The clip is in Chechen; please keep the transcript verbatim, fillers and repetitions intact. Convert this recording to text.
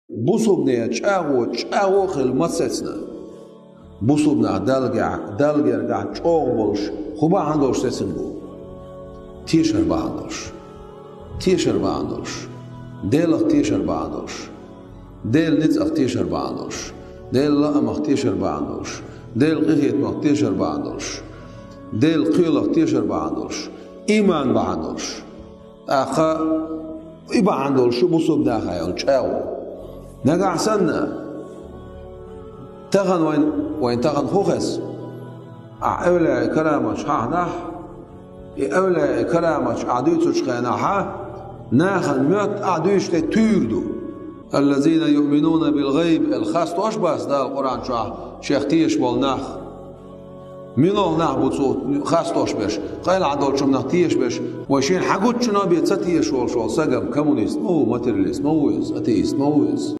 Бусулбане чӀагӀо, чӀагӀо хила ма сецна. Бусулбанах Далла гергахь, Далла гергахь чӀогӀа болуш, хӀун бахьана долуш сецна бу? Тешар бахьана долуш. Тешар бахьана долуш. Делах тешар бахьана долуш. Делан ницкъах тешар бахьана долуш. Делан лаамах тешар бахьана долуш. Делан къинхетамах тешар бахьана долуш. Делан кхелах тешар бахьана долуш. Иман бахьана долуш. ТӀаккха и бахьана долуш ю бусулбанехь йолу чӀагӀо. Нагахь санна, тахана вайн, вайн тахана хӀун хеза? Ахьа эвлаяийн караматаш хьахьанахь, и эвлаяийн караматаш ахьа дуьйцучу хенахь, нахана моьтту ахьа дуьйцуш тӀе туьйр ду. «Аллазина юъминуна билгӀайб», аьлла, хастош бац Дала Къуръан чохь шех тешаш болу нах? Муьлха нах бу цо хастош берш, къайлаха долчунах тешаш берш, вай шена хьагуччуна бен ца тешаш волуш волу сагам, коммунист ма ву, материалист ма ву иза, атеист ма ву иза.